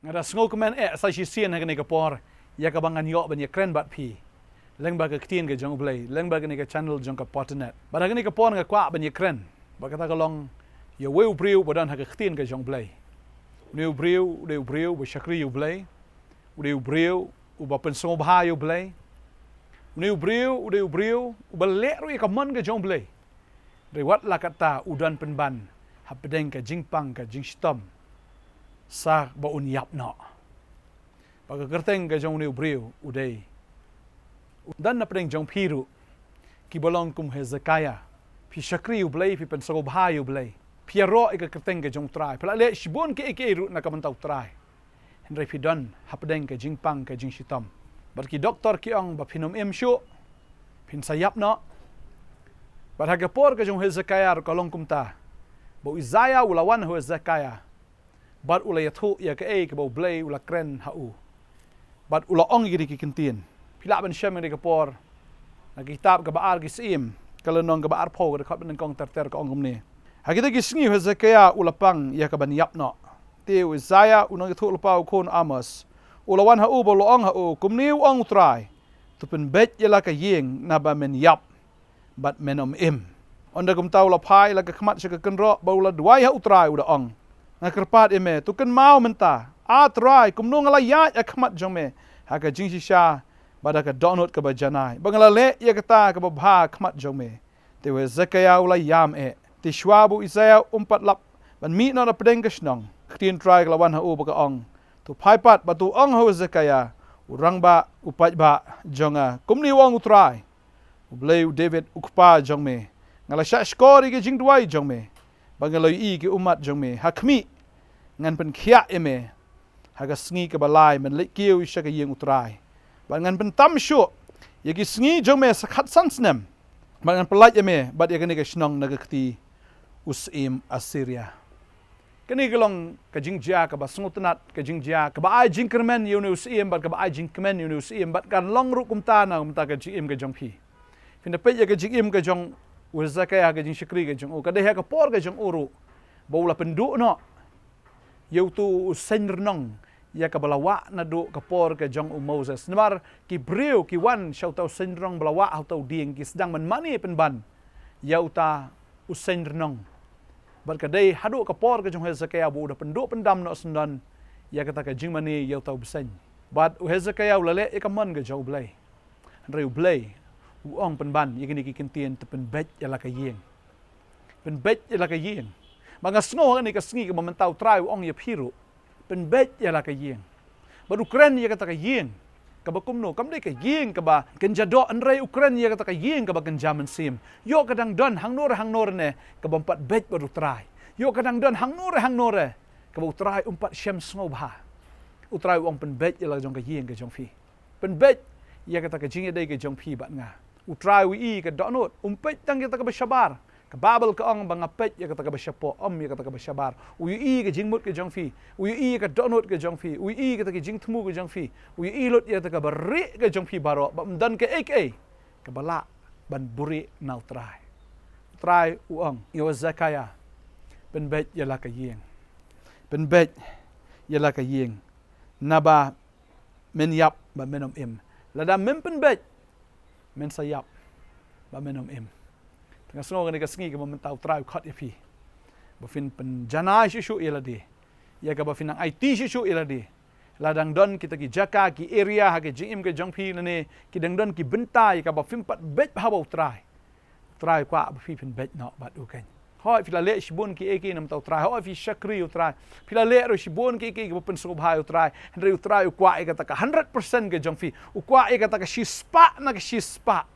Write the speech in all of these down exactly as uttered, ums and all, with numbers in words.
Nga da sngewkmen eh sa shisien ha kane ka por ïa kaba ngan ïoh ban ïakren bad phi lyngba ka ktien ka jong U Blei, lyngba kane ka channel jong ka Potternet. Bad ha kane ka por nga kwah ban ïakren bad kata ka long ïa uwei u briew ba don ha ka ktien ka jong U Blei. Une u briew u dei u briew ba shakri ïa U Blei. U dei u briew uba pynsngewbha ïa U Blei. Une u briew u dei u briew uba leh ruh ïa ka mon ka jong U Blei. Hynrei wat la katta u don pynban hapdeng ka jingpang ka jingshitom sa ba un ïap noh. Ba ka kyrteng ka jong une u briew u dei, u don hapdeng jong phi ruh, kiba long kum Hezekiah. Phi shakri U Blei, phi pynsngewbha ïa U Blei, phi ïaroh ïa ka kyrteng ka jong U Trai, phi la leh shibun kiei kiei ruh na ka bynta U Trai. Hynrei phi don hapdeng ka jingpang ka jingshitom. Bad ki doktor ki ong ba phin ym im shuh, phin sa ïap noh. Bad ha ka por ka jong u Hezekiah ruh ka long kumta. Ba u Isaiah u la wan ha u Hezekiah bad u la ïathuh ïa kaei kaba U Blei u la kren ha u. Bad u la ong ïa kine ki ktien. Phi lah ban shem ïa kane ka por na ka kitab kaba ar Ki Syiem, ka lynnong kaba arphew, ka dkhot ba nyngkong ter ter, ka ong kumne: Ha kita ki sngi u Hezekiah u la pang ïa kaban ïap noh. Te u Isaiah u nongïathuhlypa, u khun Amoz, u la wan ha u bad u la ong ha u: Kumne u ong U Trai: To pynbeit ïa la ka ïing, naba men ïap bad men ym im. Ynda kumta u la phai la ka khmat sha ka kynroh bad u la duwai ha U Trai, u da ong: Nga kyrpad ïa me, to kynmaw mynta, A Trai, kumno nga la ïaid ha khmat jong me ha ka jingshisha bad ha ka dohnud kaba janai, ba nga la leh ïa kata kaba bha ha khmat jong me. Te u Hezekiah u la ïam eh. Te shuwa ba u Isaiah um pat lap ban mih noh na pdeng ka shnong, ka ktien U Trai ka la wan ha u bad ka ong: To phai pat bad to ong ha u Hezekiah, u rangbah, u paidbah jong nga, kumne u ong U Trai, U Blei u David u kpa jong me: Nga la shahshkor ïa ki jingduwai jong me, bad nga la ïohi ïa ki ummat jong me. Ha khmih, ngan pynkhiah ïa me ha ka sngi kaba lai ban leit kiew sha ka ïing U Trai, bad ngan pyntam shuh ïa ki sngi jong me sa khatsan snem, bad ngan pyllait ïa me bad ïa kane ka shnong na ka kti u syiem Assyria. Kane ka long ka jingjia kaba sngewtynnat, ka jingjia kaba ai jingkyrmen ïa une u syiem bad kaba ai jingkmen ïa une u syiem, bad kan long ruh kumta na ka bynta ka jingim ka jong phi. Phin da peit ïa ka jingim ka jong u Hezekiah, ka jingshakri ka jong u, ka dei ha ka por ka jong u ruh ba u la pynduh noh ïa uto u seng rnong ïa kaba la wah naduh ka por ka jong u Moses. Namar ki briew ki wan sha uta u seng rnong ba la wah ha uta u dieng, ki sdang ban mane pynban ïa uta u seng rnong. Bad ka dei haduh ka por ka jong u Hezekiah ba u da pynduh pyndam noh syndon ïa kata ka jingmane ïa uta u bseiñ. Bad u Hezekiah u la leh ïa ka mon ka jong U Blei. Hynrei U Blei u ong pynban ïa kine ki ktien: To pynbeit ïa la ka ïing. Pynbeit ïa la ka ïing. Ba nga sngew ha kane ka sngi kaba mynta U Trai u ong ïa phi ruh: Pynbeit ïa la ka ïing. Bad u kren ïa kata ka ïing kaba kumno? Kam dei ka ïing kaba kynja doh, hynrei u kren ïa kata ka ïing kaba kynja mynsiem. Ïoh ka dang don hangno re hangno re ne kaba ym pat beit bad U Trai. Ïoh ka dang don hangno re hangno re kaba U Trai um pat shem sngewbha. U Trai u ong: Pynbeit ïa la jong ka ïing ka jong phi. Pynbeit ïa kata ka jingïadei ka jong phi bad nga. U Trai u ïohi ka dohnud, um peit tang ïa kata kaba shabar. Ka Baibl ka ong ba nga peit ïa kata kaba shapoh, ym ïa kata kaba shabar. U ïohi ka jingmut ka jong phi, u ïohi ka dohnud ka jong phi, u ïohi kata ka jingthmu ka jong phi, u ïohi lut ïa kata kaba rieh ka jong phi baroh, ba ym don kaei kaei kaba lah ban buhrieh na U Trai. U Trai u ong ïa u Hezekiah: Pynbeit ïa la ka ïing. Pynbeit ïa la ka ïing, naba men ïap bad men ym im. Lada mem pynbeit, men sa ïap bad men ym im. Te nga sngew kane ka sngi kaba mynta U Trai u khot ïa phi ba phin pynjanai shuh shuh ïa lade, ïa kaba phin nang aiti shuh shuh ïa lade. La dang don kita ki jaka, ki area ha ka jingim ka jong phi lane ki dang don ki bynta ïa kaba phim pat beit bha bad U Trai. U Trai u kwah ba phi phin beit noh bad u keiñ. Hooid, phi la leh shibun kiei kiei na ka bynta U Trai. Hooid, phi shakri U Trai. Phi la leh ruh shibun kiei kiei kiba pynsngewbha ïa U Trai. Hynrei U Trai u kwah ïa kata ka hundred percent ka jong phi. U kwah ïa kata ka shispah na ka shispah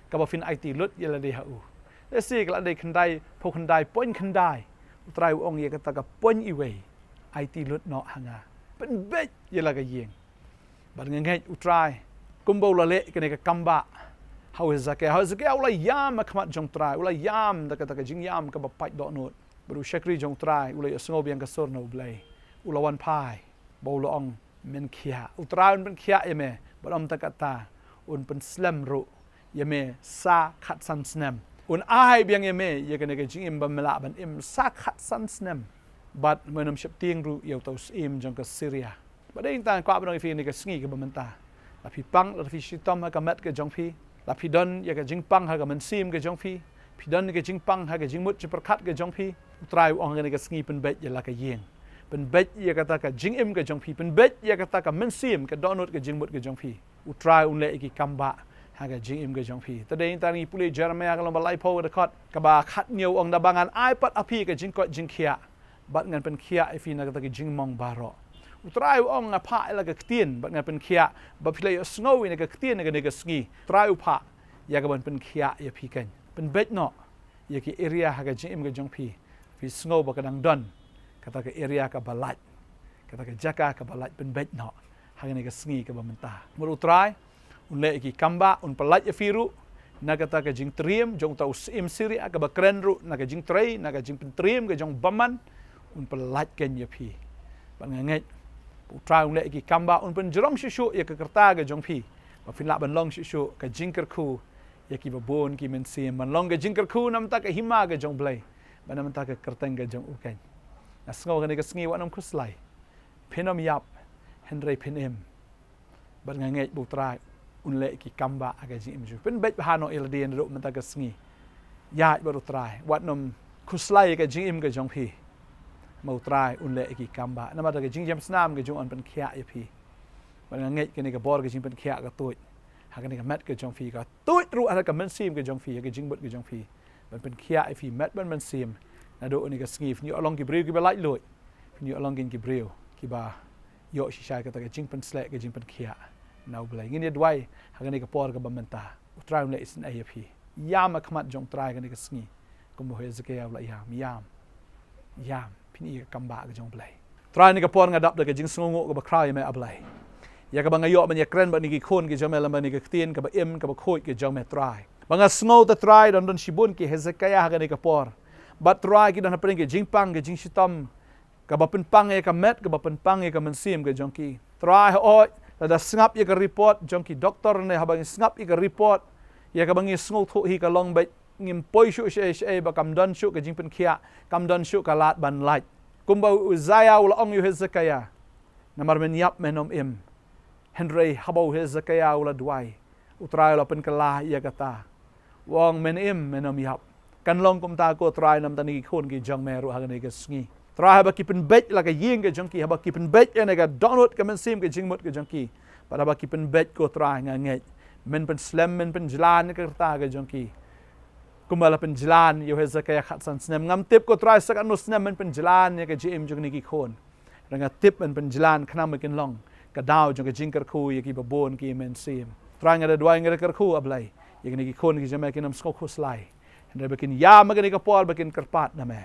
kaba phin aiti lut ïa lade ha u. Lehse ka la dei khyndai phew khyndai point khyndai. U Trai u ong ïa kata ka point iwei: Aiti lut noh ha nga. Pynbeit ïa la ka ïing. Bad nga ngeit U Trai, kumba u la leh kane ka kambah ha u Hezekiah. Ha u Hezekiah u la ïam ha khmat jong U Trai, u la ïam da kata ka jingïam kaba pait dohnud. Bad u shakri jong U Trai u la ïohsngew biang ka sur na U Blei. U la wan phai bad u la ong: Men khiah. U Trai un pynkhiah ïa me, bad ym tang katta, un pynslem ruh ïa me sa khatsan snem. Un ai biang ïa me ïa kane ka jingim ba me lah ban im sa khatsan snem. Bad men ym sheptieng ruh ïa uta u syiem jong ka Syria. Ba dei tang kwah ban ong ïa phi kane ka sngi kaba mynta, la phi pang, la phi shitom ha ka met ka jong phi, la phi don ïa ka jingpang ha ka mynsiem ka jong phi, phi don ïa ka jingpang ha ka jingmut jingpyrkhat ka jong phi. U Trai u ong ha kane ka sngi, pynbeit ïa la ka ïing, pynbeit ïa kata ka jingim ka jong phi, pynbeit ïa kata ka mynsiem, ka dohnud ka jingmut ka jong phi. U Trai un leh ïa ki kambah ha ka jingim ka jong phi. Te dei tang ngi pule Jeremiah ka lynnong ba laiphew, ka dkhot kaba khatnïew, ong, naba ngan ai pat ha phi ka jingkoit jingkhiah, bad ngan pynkhiah ïa phi na kata ka jingmong baroh. U Trai u ong, nga phah ïa la ka ktien bad ngan pynkhiah, ba phi la ïohsngew ïa kane ka ktien ha kane ka sngi. U Trai u phah ïa kaban pynkhiah ïa phi, kan pynbeit noh ïa ki area ha ka jingim ka jong phi. Phi sngew ba ka dang don kata ka area kaba lait, kata ka jaka kaba lait, pynbeit noh ha kane ka sngi kaba mynta. Namar U Trai un leh ïa ki kambah, un pyllait ïa phi ruh na kata ka jingtriem jong uta u syiem Syria kaba kren ruh na ka jingtrei, na ka jingpyntriem ka jong bymman, un pyllait keiñ ïa phi. Bad nga ngeit U Trai un leh ïa ki kambah, un pynjrong shuh shuh ïa ka rta ka jong phi, ba phin lah ban long shuh shuh ka jingkyrkhu ïa kiba bun ki mynsiem, ban long ka jingkyrkhu na bynta ka hima ka jong U Blei, bad na bynta ka kyrteng ka jong u, kan. Nga sngew ha kane ka sngi wat nym khuslai, phin nym ïap, hynrei phin im. Bad nga ngeit ba U Trai un leh ïa ki kambah ha ka jingim jong phi. Pynbeit bha noh ïa lade naduh mynta ka sngi. Ïaid bad U Trai, wat nym khuslai ïa ka jingim ka jong phi. Namar U Trai un leh ïa ki kambah. Namar da ka jingjem snam ka jong u un pynkhiah ïa phi. Bad nga ngeit kane ka bor ka jingpynkhiah ka tuid ha kane ka met ka jong phi, ka tuid ruh ha ka mynsiem ka jong phi, ha ka jingmut ka jong phi, ban pynkhiah ïa phi met bad mynsiem. Naduh kane ka sngi phin ïoh long ki briew kiba laitluid, phin ïoh long keiñ ki briew kiba ïoh shisha ïa kata ka jingpynsleh, ka jingpynkhiah na U Blei. Ngin ïa duwai ha kane ka por kaba mynta. U Trai un leh isynei ïa phi. Ïam ha khmat jong U Trai ha kane ka sngi, kumba u Hezekiah u la ïam. Ïam, ïam, phin ïoh ïa ka kambah ka jong U Blei. Trai, ha kane ka por nga dap da ka jingsngewnguh kaba khraw ïa me, A Blei, ïa kaba nga ïoh ban ïakren bad kine ki khun ki jong me lem bad kane ka ktien kaba im, kaba khuid ka jong me, Trai. Ba nga sngew, te Trai, don, don shibun ki Hezekiah ha kane ka por. Bad Trai, ki don hapdeng ka jingpang, ka jingshitom, kaba pynpang ïa ka met, kaba pynpang ïa ka mynsiem ka jong ki. Trai, hooid, lada sngap ïa ka report jong ki doktor, ne haba ngi sngap ïa ka report, ïa kaba ngi sngewthuh hi ka long beit, ngim poi shuh shaei shaei, ba kam don shuh ka jingpynkhiah, kam don shuh ka lad ban lait. Kumba u Isaiah u la ong ïa u Hezekiah, namar men ïap, men ym im. Hynrei haba u Hezekiah u la duwai, U Trai u la pynkylla ïa kata. U ong, men im, men ym ïap. Kan long kumta, ko Trai, na bynta kine ki khun ki jong me ruh ha kane ka sngi. Trai, haba ki pynbeit ïa la ka ïing ka jong ki, haba ki pynbeit ïa kane ka dohnud ka mynsiem, ka jingmut ka jong ki, bad haba ki pynbeit, ko Trai, nga ngeit men pynslem, men pynjlan ïa ka rta ka jong ki, kumba la pynjlan ïa u Hezekiah khatsan snem. Ngam tip, ko Trai, sa katno snem men pynjlan ïa ka jingim jong kine ki khun. Hynrei nga tip men pynjlan khnang ba kin long ka daw jong ka jingkyrkhu ïa kiba bun ki mynsiem. Trai, nga da duwai, nga da kyrkhu, A Blei, ïa kine ki khun ki jong me, kin ym sngew khuslai. Hynrei ba kin ïam ha kane ka por, ba kin kyrpad na me,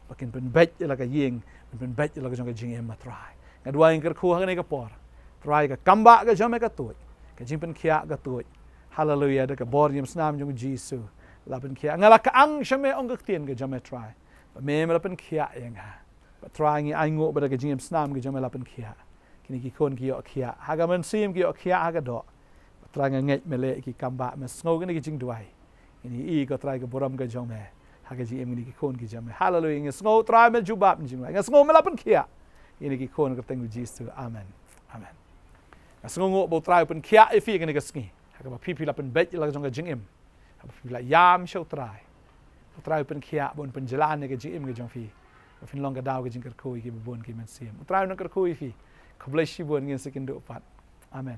ba kin pynbeit ïa la ka ïing, ba kin pynbeit ïa la ka jong ka jingim, A Trai. Nga duwai, nga kyrkhu ha kane ka por, Trai, ka kambah ka jong me ka tuid, ka jingpynkhiah ka tuid. Haleluia, da ka bor jingim snam jong u Jisu la pynkhiah. Nga la kyang sha me, ong ka ktien ka jong me, Trai, ba me, me la pynkhiah ïa nga. Bad Trai, ngi ainguh ba da ka jingim snam ka jong me la pynkhiah kine ki khun, ki ïoh khiah ha ka mynsiem, ki ïoh khiah ha ka doh. Bad Trai, nga ngeit me leh ïa ki kambah, me sngew kine ki jingduwai. Ngin ïohi, ko Trai, ka burom ka jong me ha ka jingim kine ki khun ki jong me. Haleluia. Nga sngew, Trai, me jubab kine ki jingduwai. Nga sngew me la pynkhiah kine ki khun, ha ka kyrteng u Jisu. Amen. Amen. Nga sngewnguh ba U Trai u pynkhiah ïa phi kane ka sngi, ha kaba phi, phi la pynbeit ïa la ka jong ka jingim, ha kaba phi la ïam sha U Trai. U Trai u pynkhiah ba un pynjlan ïa ka jingim ka jong phi, ba phin long ka daw ka jingkyrkhu ïa kiba bun ki mynsiem. U Trai un kyrkhu ïa phi. Khublei shibun, ngin sa ïakynduh pat. Amen.